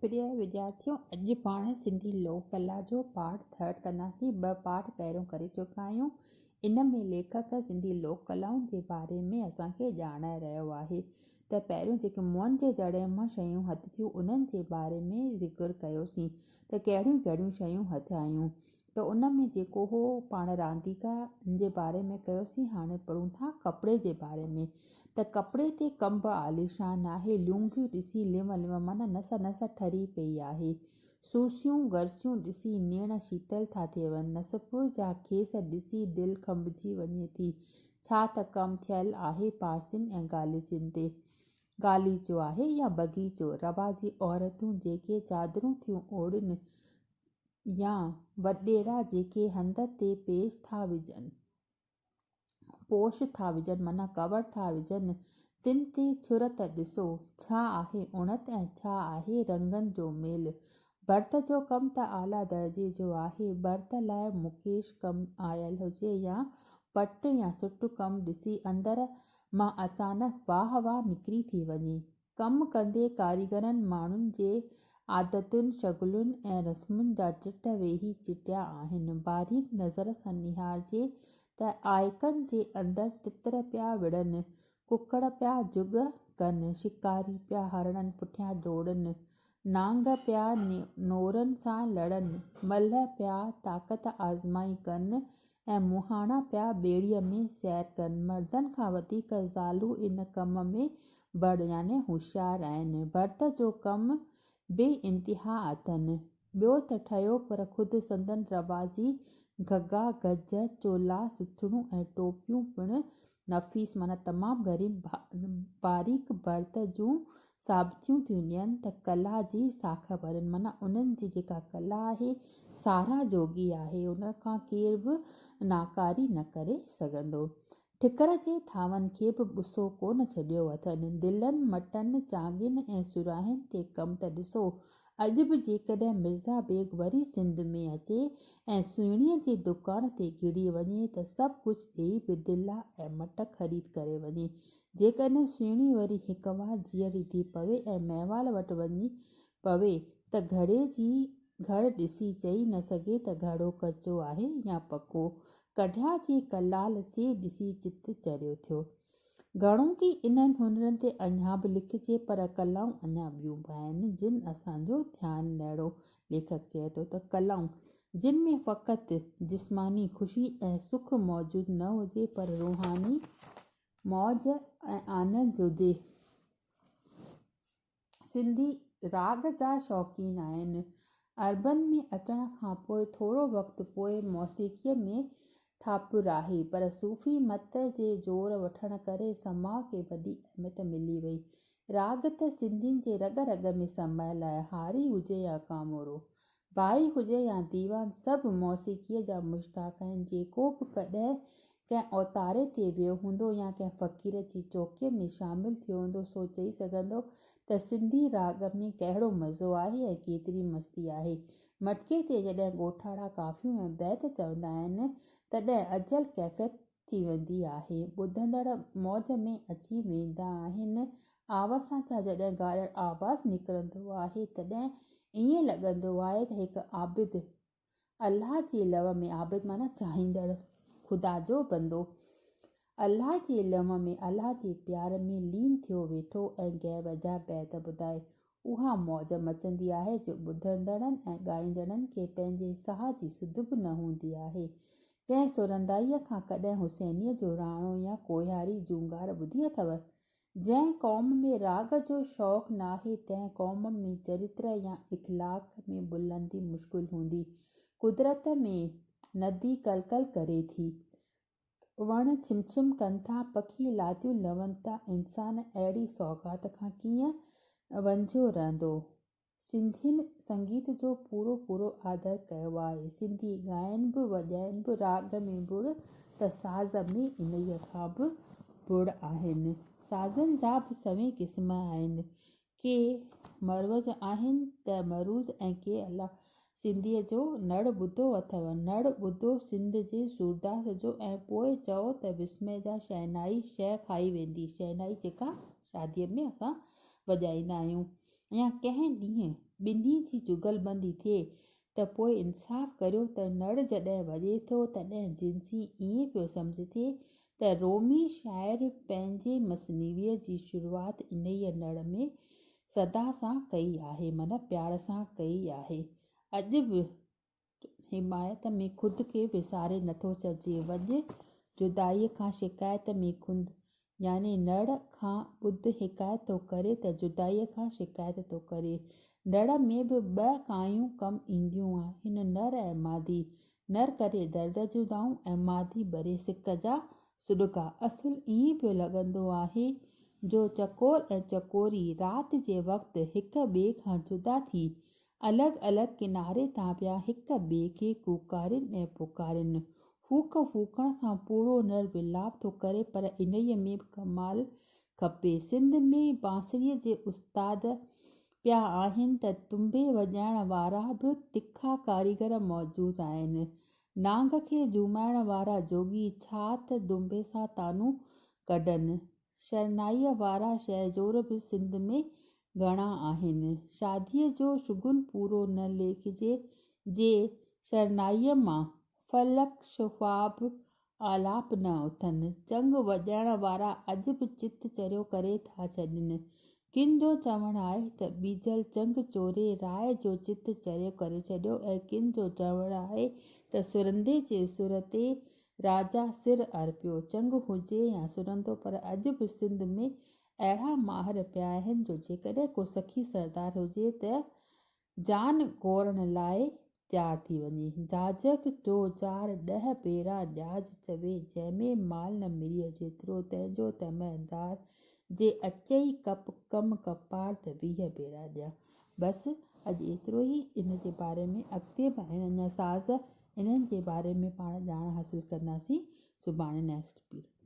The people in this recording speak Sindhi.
پريه وديارٿيو اڄ پاڻ سنڌي لوڪ ڪلا جو پارٽ ٿرڊ ڪنداسين. ٻه پارٽ پهريون ڪري چڪا آهيون. ان ۾ ليکڪ سنڌي لوڪ ڪلائن جي باري ۾ اسان کي ڄاڻائي رهيو آهي ته پهريون جيڪي موئن جي دڙي مان شيون هٿ ٿيون انهن جي باري ۾ ذڪر ڪيوسين ته ڪهڙيون ڪهڙيون شيون هٿ آيون ته ان ۾ جيڪو هو پاڻ رانديڪا جي باري ۾ ڪيوسين هاڻي پڙهون ٿا ڪپڙي جي باري ۾ ته ڪپڙي تي ڪم به عاليشان آهي لونگيون ڏسي لنو لنو معنيٰ نس نس ٺري پئي آهي سوسيون گرسيون ڏسي نيڻ شيتل ٿا ٿين نصرپور جا کيس ڏسي دل کنڀجي وڃي ٿي ڇا ته ڪم ٿيل آهي پارسين ۽ غاليچن تي غاليچو آهي يا بغيچو رواجي عورتون جيڪي چادرون ٿيون اوڍين يا وڏيرا جيڪي هنڌ تي پيش ٿا وجهن، پوش ٿا وجهن معنيٰ ڪور ٿا وجهن، تن تي ڇر ته ڏسو، ڇا آهي اڻت ۽ ڇا آهي رنگن جو ميل. ڀرت جو ڪم ته اعليٰ درجي جو آهي. ڀرت لاء مڪيش ڪم آيل هجي يا پٽ يا سٽ ڪم ڏسي اندر مان اچانڪ واهه واهه نڪري ٿي وڃي. ڪم ڪندي ڪاريگرن ماڻهن جي عادتن، شغلن ۽ رسمن جا چٽ ويهي چٽيا آهن. باريڪ نظر سان نهارجي ته آئڪن جي اندر تتر پيا وڙهن، ڪڪڙ پيا جڳ ڪن، شڪاري پيا هرڻن پٺيان ڊوڙن، نانگ پيا نورن سان لڙن، ملهه پيا طاقت آزمائي ڪن ۽ مهاڻا پيا ٻيڙيء ۾ سير ڪن. مردن کان وڌيڪ زالون ان ڪم ۾ بڙ يعني هوشيار آهن. ڀرت جو ڪم بي انتها اٿن. ٻيو ته ٺهيو پر خود سندن رواجي گهگها، گج، چولا، سٿڻون ۽ ٽوپيون پڻ نفيس معنيٰ تمام گهري باريڪ ڀرت جون ثابتيون ٿيون ڏين ته ڪلا جي ساک ڀرين معنيٰ انهن جي جيڪا ڪلا آهي ساراهه جوڳي آهي ان کان ڪير به ناڪاري نه ڪري سگهندو. ٺڪر جي ٿانون کي به ٻسو ڪونه ڇڏيو اٿن. دلن، مٽن، چانگين ۽ سراهين تي ڪم ته ڏسو، اڄ به جيڪڏهن مرزا بيگ وري سنڌ ۾ اچي ۽ سهڻيء جي دڪان تي گهڙي وڃي ته سڀ ڪجهه ڏيئي به دلا ۽ مٽ خريد ڪري وڃي. جيڪڏهن سهڻي وري هڪوار جيئري ٿي پوي ۽ مهوال وٽ وڃي پوي ته گهڙي جي گهڙ ڏسي چئي نه سگهي ته گهڙو ڪچو آهي يا پڪو. ڪڍيا جي ڪلال سي ڏسي چت چريو ٿيو. گهڻو ڪي انهن هنرن تي اڃا به لکجي پر ڪلائون اڃا ٻيون به آهن جن اسان جو ڌيان نهڙو. ليکڪ چئي ٿو ته ڪلائون جن ۾ فقط جسماني خوشي ۽ سک موجود نه هجي پر روحاني موج ۽ آنند هجي. سنڌي راڳ جا شوقين آهن. عربن ۾ اچڻ کان پوء ٿورو وقت پوء موسيقيء ۾ ٺاپر آهي، پر صوفي مت جي زور وٺڻ ڪري سماع کي وڏي اهميت ملي وئي. راڳ ته سنڌين جي رڳ رڳ ۾ سمايل آهي، هاري هجي يا ڪامورو، ڀائي هجي يا ديوان سڀ موسيقيء جا مشتاق آهن. جيڪو به ڪڏهن ڪنهن اوتاري تي ويو هوندو يا ڪنهن فقير جي چوڪيء ۾ شامل ٿيو هوندو سو چئي سگهندو ته سنڌي راڳ ۾ ڪهڙو مزو آهي ۽ ڪيتري مستي آهي. مٽڪي تي جڏهن ڳوٺاڻا ڪافيون ۽ بيت چوندا آهن تڏهن اجل ڪيفيت ٿي ويندي آهي. ٻڌندڙ موج ۾ اچي ويندا آهن. آوسان جا جڏهن گاڏڙ آواز نڪرندو آهي تڏهن ائين لڳندو آهي ته هڪ عابد الله جي لو ۾ عابد معنيٰ چاهيندڙ خدا جو بندو الله جي لو ۾ الله جي پيار ۾ لين ٿيو ويٺو ۽ غيب جا بيت ٻڌائي اها موج مچندي آهي جو ٻڌندڙن ۽ ڳائيندڙن کي پنهنجي ساهه جي سڌ به نه هوندي آهي. ڪنهن سرندائيء کان ڪڏهن حسينيء جو راڻو يا ڪوهياري جهونگار ٻڌي اٿو؟ جنهن قوم ۾ راڳ جو شوق ناهي، تنهن قوم ۾ چريتر يا اخلاق ۾ بلندي مشڪل هوندي. قدرت ۾ ندي ڪلڪل ڪري ٿي. وڻ ڇم ڇم ڪن ٿا، پکي لاتيون لون ٿا، انسان اهڙي سوغات کان ڪيئن وانجهيو رهندو؟ سنڌين سنگيت جو پورو پورو آدر ڪيو آهي. سنڌي ڳائين به وڄائين به، راڳ ۾ بڙ ته ساز ۾ انهيء کان به بڙ آهن. سازن جا به سوين قسم آهن. ڪي مروج آهن ته مروج ۽ ڪي الا. سنڌيء جو نڙ ٻڌو اٿئو؟ نڙ ٻڌو سنڌ جي سورداس جو ۽ پوء چئو ته وسمي جا شهنائي شيء کائي ويندي. شهنائي جيڪا شاديء ۾ اسان وڄائيندا آهيون. يا ڪنهن ڏينهن ٻنهي جي جغلبندي ٿئي ته پوء انصاف ڪريو ته نڙ جڏهن وڄي ٿو تڏهن جنسي ائين پيو سمجهجي ته رومي شاعر پنهنجي مثنويء جي شروعات انهيء نڙ ۾ صدا سان ڪئي آهي معنيٰ پيار سان ڪئي آهي. اڄ به حمايت ۾ خود کي وساري نٿو ڇڏجي. وڄ جدائيء کان شڪايت ۾ خود يعني نڙ کان ٻڌ حڪايت ٿو ڪري ته جدائيء کان شڪايت ٿو ڪري. نڙ ۾ به ٻه ڪايون ڪم اينديون آهن، نر ۽ مادي. نر ڪري درد جون دانهون ۽ مادي ٻري سڪ جا سڏڪا. اصل ائين پيو لڳندو آهي جو چڪور ۽ چڪوري رات جي وقت هڪ ٻئي کان جدا ٿي الڳ الڳ ڪناري تان پيا هڪ ٻئي کي ڪوڪارين ۽ پڪارين. ڦوڪ ڦوڪڻ سان پوڙهو نر ولاپ ٿو ڪري پر انهيء ۾ به ڪمال کپي. سنڌ ۾ بانسريء جي استاد پيا آهن ته تنبي وڄائڻ وارا به تکا ڪاريگر موجود آهن. نانگ کي جهومائڻ وارا جوڳي ڇا ته دنبي سان تانون ڪڍن. شرنائيء وارا شهزور به سنڌ ۾ گهڻا آهن. شاديء جو شگن پورو نه ليکجي جي شرنائيء مان فلڪ شفاب آلاپ نه اٿن. چنگ وڄائڻ وارا اڄ به چت چريو ڪري ٿا ڇڏين. ڪن جو چوڻ آهي ته ٻيجل چنگ چوري راء جو چت چريو ڪري ڇڏيو ۽ ڪن جو چوڻ آهي ته سرندي جي سر تي راجا سر ارپيو. چنگ هجي يا سرندو پر اڄ به سنڌ ۾ اهڙا ماهر پيا آهن جو جيڪڏهن ڪو سخي سردار هجي ته جان گهورڻ لاء تيار ٿي وڃي. جاجڪ جو جار ڏهه ڀيرا ڏياج چوي، جنهن ۾ مال نه مريء جيترو، تنهن جو تمهدار، جي اچئي ڪپ ڪم ڪپار ته 20 ڀيرا ڏيان. بس اڄ ايترو ئي ان جي باري ۾ اڳتي به آهن اڃا ساز انهن جي باري ۾ پاڻ ڄاڻ حاصل ڪنداسين سڀاڻي نيڪسٽ پيرڊ.